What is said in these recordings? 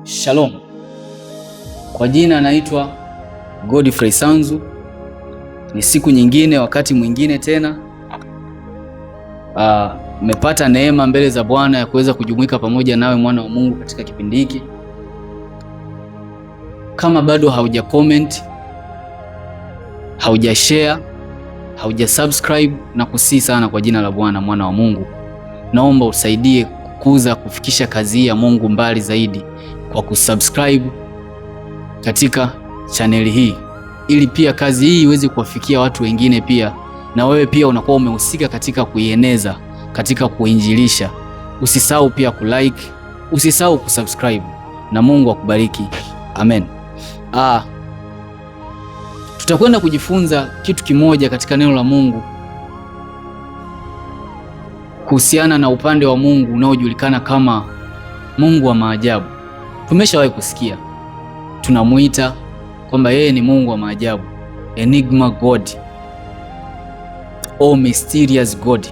Shalom. Kwa jina naitwa Godfrey Sanzu. Ni siku nyingine, wakati mwingine tena nimepata neema mbele za Bwana ya kuweza kujumuika pamoja nawe mwana wa Mungu katika kipindi hiki. Kama bado hauja comment, hauja share, hauja subscribe, na kusii sana kwa jina la Bwana mwana wa Mungu, naomba usaidie kukuza kufikisha kazi ya Mungu mbali zaidi kwa kusubscribe katika chaneli hii, ili pia kazi hii iweze kuwafikia watu wengine pia, na wewe pia unakuwa umehusika katika kuieneza, katika kuinjilisha. Usisahau pia kulike, usisahau kusubscribe, na Mungu akubariki. Amen. Tutakwenda kujifunza kitu kimoja katika neno la Mungu kuhusiana na upande wa Mungu unaojulikana kama Mungu wa maajabu. Tumeshawahi kusikia tunamuita kwamba yeye ni Mungu wa maajabu, Enigma God or mysterious God.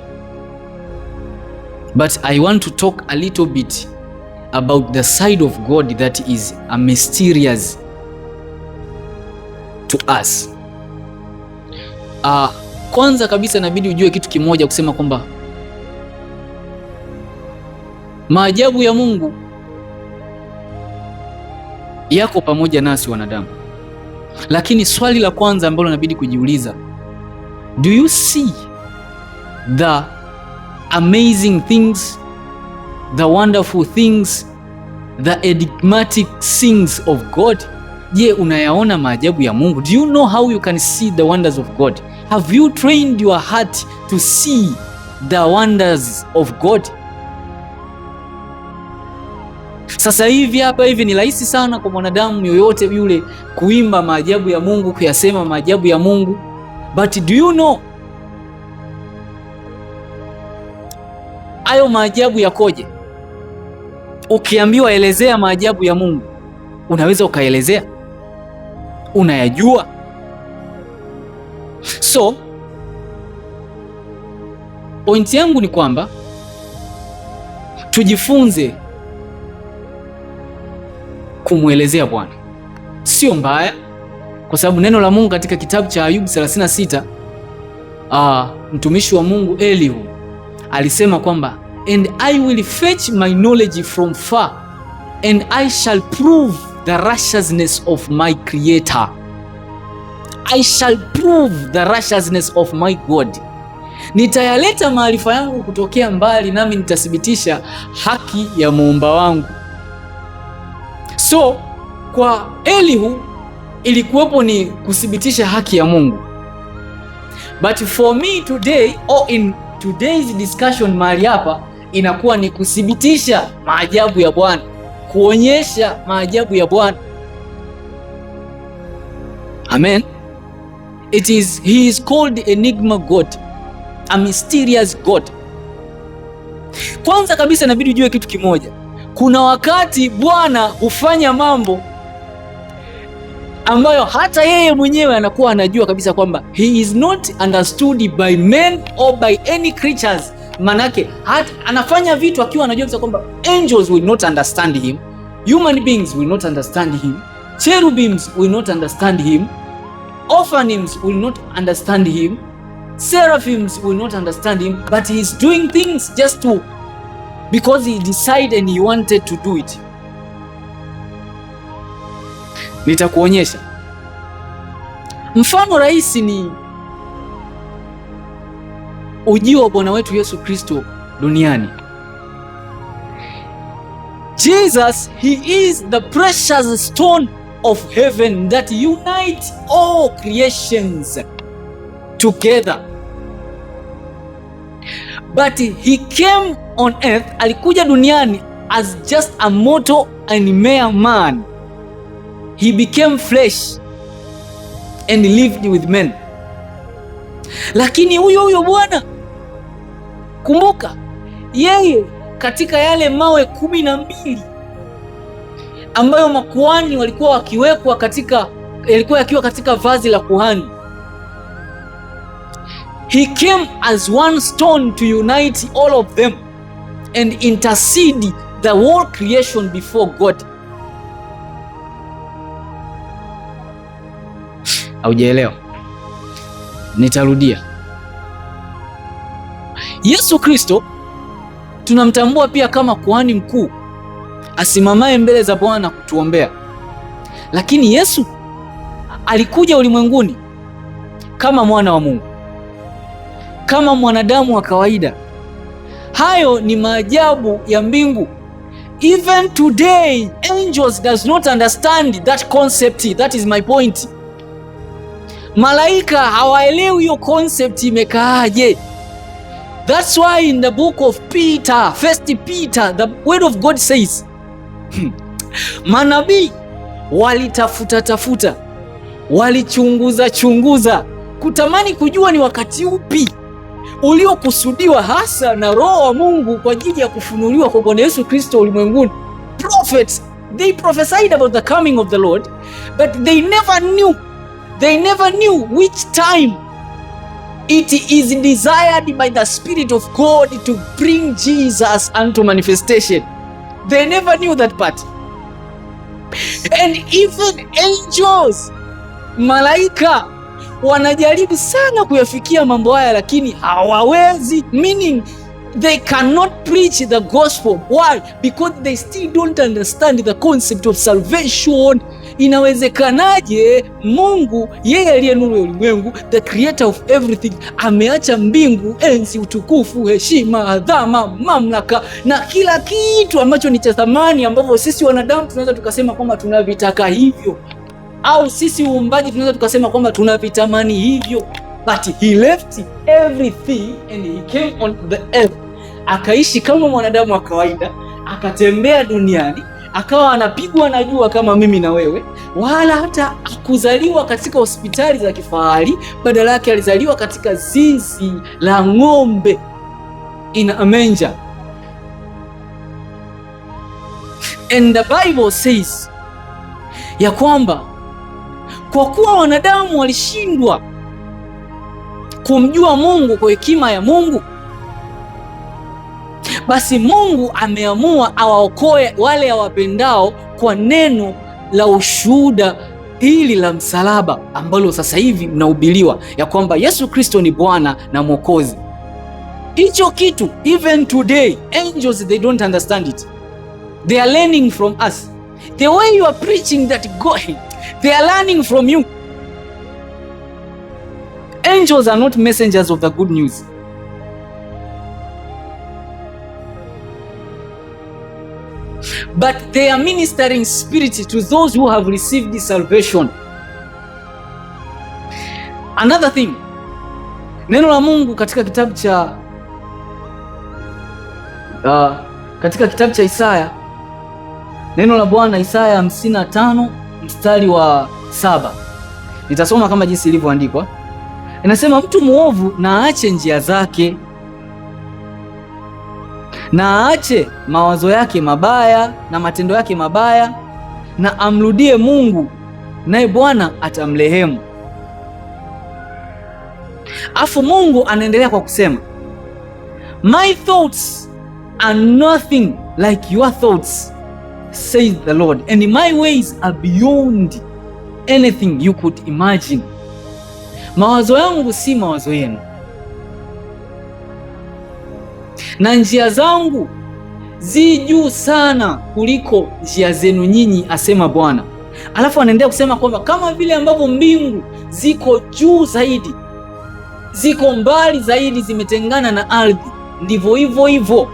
But I want to talk a little bit about the side of God that is a mysterious to us. Kwanza kabisa inabidi ujue kitu kimoja, kusema kwamba maajabu ya Mungu yako pamoja nasi wanadamu. Lakini swali la kwanza ambalo inabidi kujiuliza, do you see the amazing things, the wonderful things, the enigmatic things of God? Je, unayaona maajabu ya Mungu? Do you know how you can see the wonders of God? Have you trained your heart to see the wonders of God? Sasa hivi hapa hivi ni rahisi sana kwa mwanadamu yoyote yule kuimba maajabu ya Mungu, kuyasema maajabu ya Mungu. But do you know hayo maajabu yakoje? Ukiambiwa elezea maajabu ya Mungu, unaweza ukaelezea? Unayajua? So pointi yangu ni kwamba tujifunze kumwelezea Bwana. Sio mbaya, kwa sababu neno la Mungu katika kitabu cha Ayubu 36, mtumishi wa Mungu Elihu alisema kwamba and I will fetch my knowledge from far and I shall prove the righteousness of my creator. I shall prove the righteousness of my God. Nitayaleta maarifa yangu kutokea mbali, nami nitathibitisha haki ya muumba wangu. So kwa Elihu ilikuwepo ni kuthibitisha haki ya Mungu. But for me today or in today's discussion mahali hapa inakuwa ni kuthibitisha maajabu ya Bwana, kuonyesha maajabu ya Bwana. Amen. It is, he is called Enigma God, a mysterious God. Kwanza kabisa inabidi ujue kitu kimoja. Kuna wakati Bwana hufanya mambo ambayo hata yeye mwenyewe anakuwa anajua kabisa kwamba he is not understood by men or by any creatures. Manake hata anafanya vitu akiwa anajua kabisa kwamba angels will not understand him, human beings will not understand him, cherubims will not understand him, orphanims will not understand him, seraphims will not understand him, but he is doing things just to because he decided and he wanted to do it. Nitakuonyesha mfano rahisi ni ujio wa Bwana wetu Yesu Kristo duniani. Jesus, he is the precious stone of heaven that unites all creations together. But he came on earth, alikuja duniani as just a mortal and mere man. He became flesh and lived with men. Lakini huyo huyo Bwana, kumbuka, yeye katika yale mawe 12 ambayo makuhani walikuwa wakiwekwa katika, yalikuwa yakiwa katika vazi la kuhani, he came as one stone to unite all of them and intercede the whole creation before God. Haujaelewa? Nitarudia. Yesu Kristo tunamtambua pia kama kuhani mkuu asimamaye mbele za Bwana kutuombea. Lakini Yesu alikuja ulimwenguni kama mwana wa Mungu, kama mwanadamu wa kawaida. Hayo ni maajabu ya mbingu. Even today angels does not understand that concept. That is my point. Malaika hawaelewi hiyo concept imekaaje. That's why in the book of Peter, First Peter, the word of God says, manabii walitafuta tafuta, walichunguza chunguza, kutamani kujua ni wakati upi uliokusudiwa hasa na Roho wa Mungu kwa ajili ya kufunuliwa kwa Bwana Yesu Kristo ulimwenguni. Prophets, they prophesied about the coming of the Lord, but they never knew which time it is desired by the Spirit of God to bring Jesus unto manifestation. They never knew that part. And even angels, malaika wanajaribu sana kuyafikia mambo haya, lakini hawawezi, meaning they cannot preach the gospel. Why? Because they still don't understand the concept of salvation. Inawezekanaje Mungu yeye aliye nuru ya ulimwengu, the creator of everything, ameacha mbingu, enzi, utukufu, heshima, adhama, mamlaka na kila kitu ambacho ni cha thamani, ambavyo sisi wanadamu tunaweza tukasema kwamba tunavitaka hivyo, au sisi uumbaji tunaweza tukasema kwamba tunavitamani hivyo, but he left everything and he came on the earth, akaishi kama mwanadamu wa kawaida, akatembea duniani, akawa anapigwa na jua kama mimi na wewe, wala hata hakuzaliwa katika hospitali za kifahari. Badala yake alizaliwa katika zizi la ng'ombe, in a manger. And the Bible says ya kwamba kwa kuwa wanadamu walishindwa kumjua Mungu kwa hekima ya Mungu, basi Mungu ameamua awaokoe wale awapendao kwa neno la ushuhuda hili la msalaba ambalo sasa hivi mnahubiriwa ya kwamba Yesu Kristo ni Bwana na Mwokozi. Hicho kitu even today angels, they don't understand it. They are learning from us. The way you are preaching that God, they are learning from you. Angels are not messengers of the good news. But they are ministering spirit to those who have received this salvation. Another thing, neno la Mungu katika kitabu cha Isaya, neno la Bwana Isaya 55 mstari wa 7, nitasoma kama jinsi ilivyoandikwa. Inasema, mtu mwovu na aache njia zake na aache mawazo yake mabaya na matendo yake mabaya, na amrudie Mungu, naye Bwana atamrehemu. Afu Mungu anaendelea kwa kusema, my thoughts are nothing like your thoughts, says the Lord, and my ways are beyond anything you could imagine. Mawazo yangu si mawazo yenu na njia zangu zi juu sana kuliko njia zenu nyinyi, asema Bwana. Alafu anaendelea kusema kwamba kama vile ambavyo mbingu ziko juu zaidi, ziko mbali zaidi, zimetengana na ardhi, ndivyo hivyo hivyo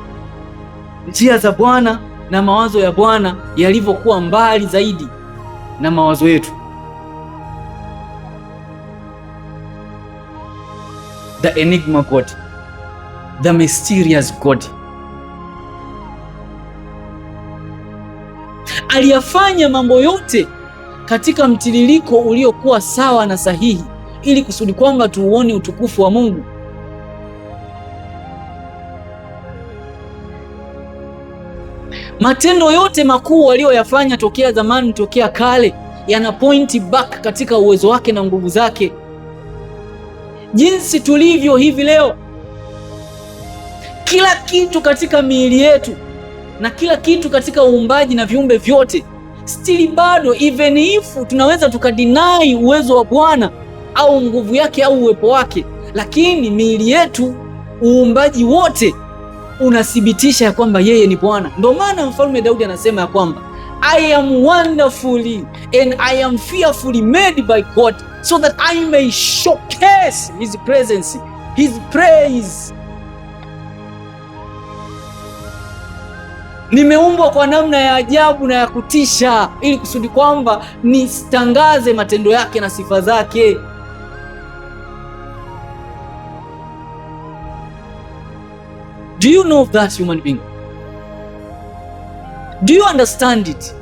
njia za Bwana na mawazo ya Bwana yalivyokuwa mbali zaidi na mawazo yetu. The Enigma God, the mysterious God aliyafanya mambo yote katika mtiririko uliokuwa sawa na sahihi, ili kusudi kwamba tuuone utukufu wa Mungu. Matendo yote makuu aliyoyafanya tokea zamani, tokea kale, yana point back katika uwezo wake na nguvu zake. Jinsi tulivyo hivi leo, kila kitu katika miili yetu na kila kitu katika uumbaji na viumbe vyote, still bado, even if tunaweza tukadeny uwezo wa Bwana au nguvu yake au uwepo wake, lakini miili yetu, uumbaji wote unathibitisha ya kwamba yeye ni Bwana. Ndio maana Mfalme Daudi anasema ya kwamba I am wonderfully and I am fearfully made by God so that I may showcase his presence, his praise. Nimeumbwa kwa namna ya ajabu na ya kutisha, ili kusudi kwamba nitangaze matendo yake na sifa zake. Do you know that, human being? Do you understand it?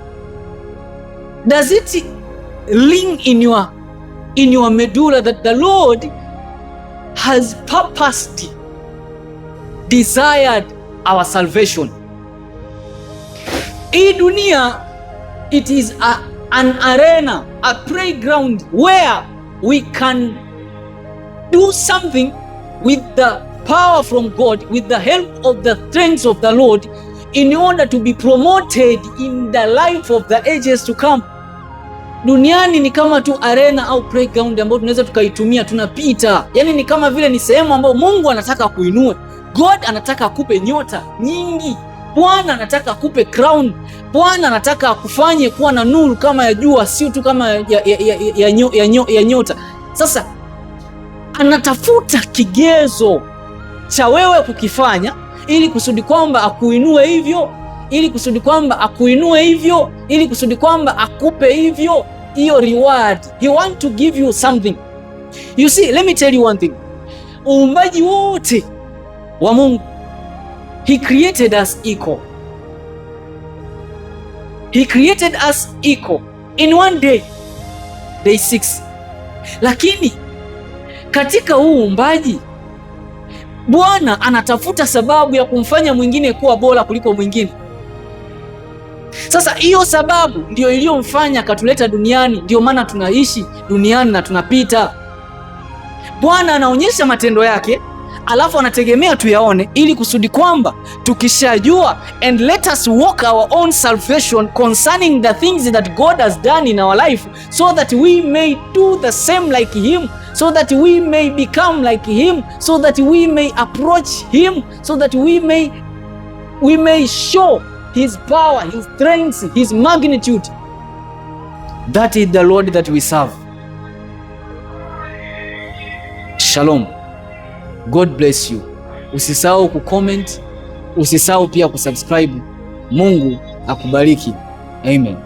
Does it ring in your medulla that the Lord has purposed, desired our salvation? Hii dunia, it is an arena, a playground where we can do something with the power from God, with the help of the strength of the Lord, in order to be promoted in the life of the ages to come. Duniani ni kama tu arena au playground ambayo tunaweza tukaitumia, tunapita. Yaani ni kama vile ni sehemu ambayo Mungu anataka kuinue. God anataka akupe nyota nyingi. Bwana anataka akupe crown. Bwana anataka akufanye kuwa na nuru kama ya jua, sio tu kama ya nyota. Sasa anatafuta kigezo cha wewe kukifanya ili kusudi kwamba akuinue hivyo, ili kusudi kwamba akuinue hivyo, ili kusudi kwamba akupe hivyo hiyo reward. He want to give you something. You see, let me tell you one thing. Uumbaji wote wa Mungu, he created us equal. He created us equal in one day, day 6. Lakini katika huu uumbaji Bwana anatafuta sababu ya kumfanya mwingine kuwa bora kuliko mwingine. Sasa hiyo sababu ndiyo iliyomfanya akatuleta duniani, ndiyo maana tunaishi duniani na tunapita. Bwana anaonyesha matendo yake, alafu anategemea tuyaone, ili kusudi kwamba tukishajua, and let us walk our own salvation concerning the things that God has done in our life, so that we may do the same like him, so that we may become like him, so that we may approach him, so that we may show his power, his strength, his magnitude. That is the Lord that we serve. Shalom. God bless you. Usisahau kucomment, usisahau pia kusubscribe. Mungu akubariki. Amen.